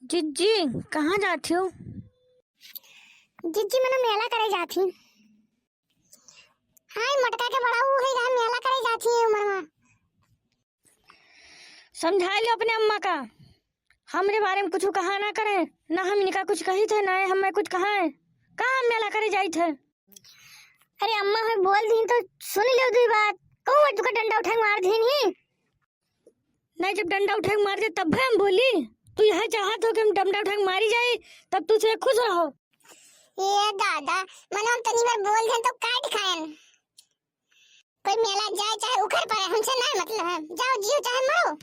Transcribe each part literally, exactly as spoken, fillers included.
जिज्जी, कहाँ जात हो? जिज्जी, मनो मेला करे जात ही। हाँ, मोटका के बड़ा ऊ है, मेला करे जात ही उमर में। समझाइ लो अपने अम्मा का, हमरे बारे में कुछ कहा ना करे, ना हम इनका कुछ कही थे, ना हमें कुछ कहा है। कहाँ हम मेला करे जाई थे? अरे अम्मा, हम बोल दी तो सुन लो दुई बात। कहूँ मैं तुका डंडा उठा के मार दी ही। नहीं, जब डंडा उठा के मार दे तब हम बोली। तू यह चाहत हो कि हम डंडा उठा के मारी जाई, तब तू से खुश रहो। ए दादा, मनो हम तनी बार बोल देन तो काट खाएन। कोई मेला जाए चाहे उखर पड़े, हमसे ना मतलब है। जाओ जियो चाहे मरो।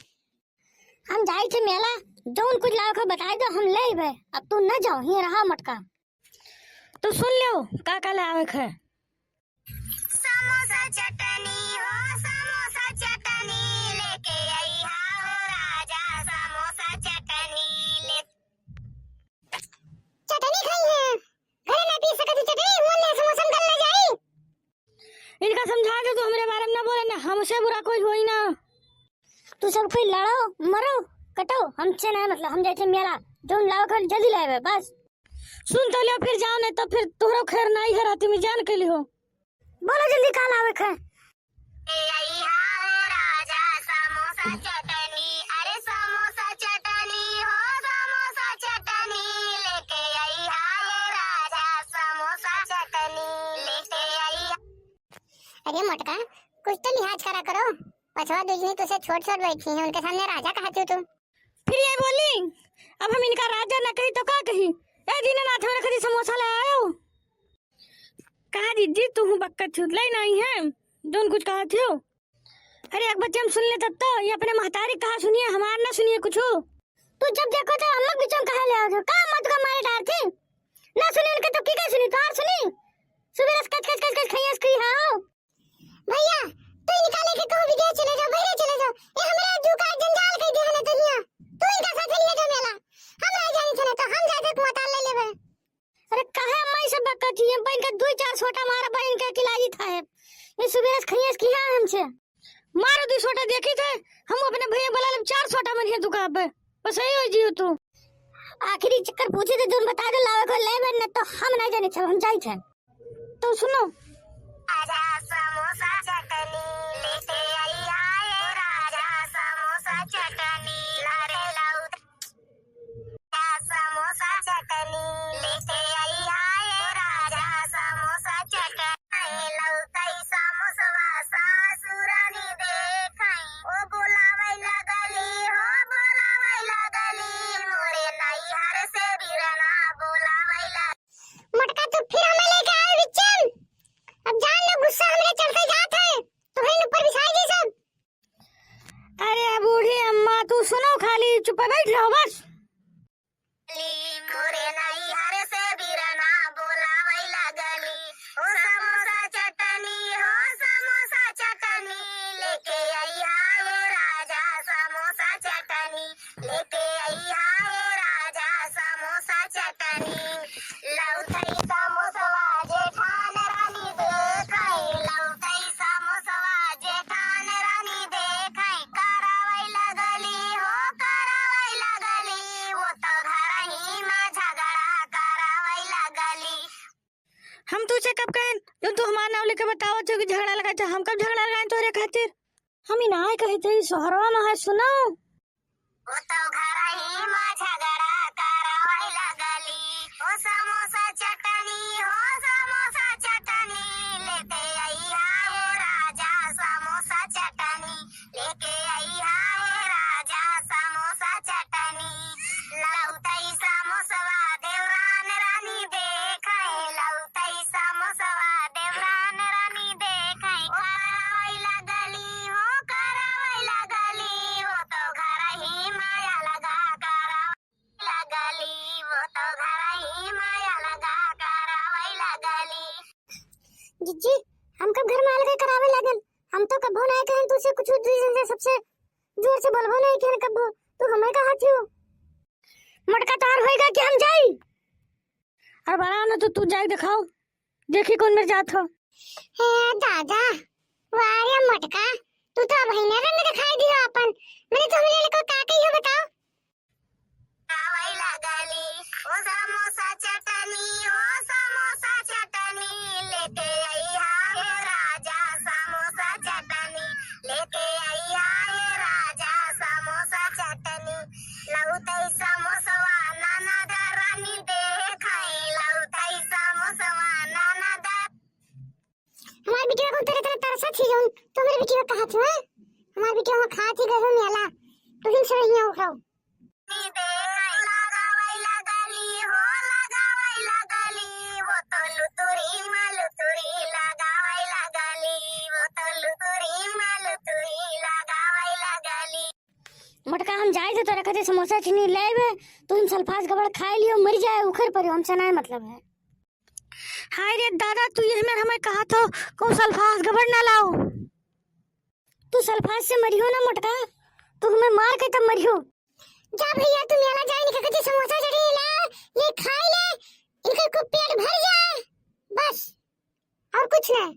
हम जाई थे मेला, जौन कुछ लावे के बताइ दो, हम ले अइबे। अब तू न जाओ, हियाँ रहा मोटका। तो सुन लो, का का लावे के है। समोसा चटनी हो, समोसा चटनी लेके अइहा हो राजा, समोसा चटनी ले। चटनी खाई है, घरे ना पी सकत ही चटनी, हुआ ले समोसा में गल ना जाई। इनका समझा दे, तू हमरे बारे में ना बोले, ना हमसे बुरा कोई होई ना। तू सब कोई लड़ो, मरो, कटो, हमसे ना मतलब, हम जाए थे मेला, जौन लावे के जल्दी लावे बस। सुन तो लियो, फिर जाओ, नहीं तो फिर तोहरो खैर नहीं है, राती में जान के लियो। बोलो जल्दी, का लावे के है? ए आई हा हो राजा, समोसा चटनी, अरे समोसा चटनी हो, समोसा चटनी लेके आई हा हो राजा, समोसा चटनी लेके आई हा। अरे मोटका, कुछ तो लिहाज करा करो, पछवा दुजनी तुसे छोट छोट बैठी हैं, उनके सामने राजा कहा तू। फिर ये बोली, अब हम इनका राजा ना कही तो का कही? ए दीनानाथ, हमरा खातिर समोसा ले आयो। का जिज्जी, तू हूँ बक्का छुटलाई नहीं है, जौन कुछ कहा थियो। अरे एक बच्चे हम सुन ले तब तो, ये अपने महतारी कहा सुनिए, हमार ना सुनिए कुछ। तू जब देखो तो अम्मा के बीच में कहा ले आओ, का अम्मा तुका मारे डार थी? ना सुनी उनके तो की का सुनी, तोहार सुनी? सुबह रस कच कच कच कच खैया से कही हाँ। भैया, तू इनका लेके कहूँ विदेश चले जाओ, बहरे चले जाओ। ये हमरा जू का जंजाल कह दे हने दुनिया। तू इनका साथ लिए जो मेला। हम नहीं जानी थे ना तो हम जाके कुआताल ले लेबे। अरे काहे अम्मा ई सब बकत ही? हम बहन के दुई चार सोटा मारा बहन के किलाई था है। ये सुबह से खैया से किहा हमसे। मारो दुई सोटा देखी थे, हम अपने भैया बोला ले चार सोटा मन है दुकाबे। बस यही हो जियो तू। आखिरी चक्कर पूछे थे, जौन बता दे लावे को लेबे, न तो हम नहीं जानी थे, हम जाई थे। तो सुनो। आजा समोसा चटनी लेके आई आए राजा, समोसा चटनी लारे लाउत। समोसा चटनी लेके आई आए राजा, समोसा चटनी। लौटई समोसवा सासुरानी देखई, ओ बोलावै लगली हो, बोलावै लगली, मोरे नैहर से बिरना बोलावै लगली। मोटका, तू फिर हमें लेके आए बिच्चन। अब जान लो, गुस्सा हमरे चढ़ते जात है, तुम्हें ऊपर बिछाई दी सब। अरे बूढ़ी अम्मा, तू सुनो खाली, चुप बैठ रहो बस। मोरे नैहर से बिरना बोलावै लगली, ओ समोसा चटनी, हो समोसा चटनी, लेके अइहा ए राजा समोसा चटनी। लेके अइहा ए राजा समोसा चटनी। लौटई समोसवा जेठान रानी देखई, लौटई समोसवा जेठान रानी देखई। करावै लगली हो, करावै लगली, वो तो घरही में झगड़ा करावै लगली। हम तुझसे कब कहेन, जो तू हमार नाव लेके बतावत हो कि झगड़ा लगाए, तो हम कब झगड़ा लगाए तोहरे खातिर? हम ही ना कहे थे, ई सोहरवा में है, सुनो। वो तो घरही में झगड़ा करावै लगली। ओ समोसा चटनी, हो समोसा चटनी, लेके अइहा ए राजा समोसा चटनी, लेके अइहा ए राजा समोसा चटनी। लौटई समोसवा देवरान रानी देखई, लौटई समोसवा देवरान रानी देखई। करावै लगली हो, करावै लगली, वो तो घरही में अलगा करावै लगली, वो तो घरही में अलगा करावै लगली। जिज्जी, हम कब घर में अलगा करावै लगन? हम तो कभो नहीं कहेन तुझसे कुछ, दुई जन से सबसे जोर से बोलबो नहीं कहेन कभो। तू हमें कहा थियो? मोटका, तोहार होइगा कि हम जाई? अरे बड़ा ना, तो तू जाके देखाओ, देखी कौन मेर जात हो। हे दादा, वाह रे मोटका, तू तो अबहिने रंग दिखाई दियो अपन। मने तो हमरे लको का कहियो बताओ? तोरा खातिर समोसा चटनी लाइबे, तू इन सल्फास गबड़ खाए लियो, मर जाए, उखर पड़ियो, हमसे नाहीं मतलब है। हाय रे दादा, तू यही मेर हमें कहा थो, कहूँ सल्फास गबड़ ना लाओ। तू सल्फास से मरियो ना मोटका, तू हमें मार के तब मरियो। जा भैया, तू मेला जा, इनके खातिर समोसा चटनी ला, ये खाए ले, इनके को पेट भर जाए, बस, और कुछ नहीं।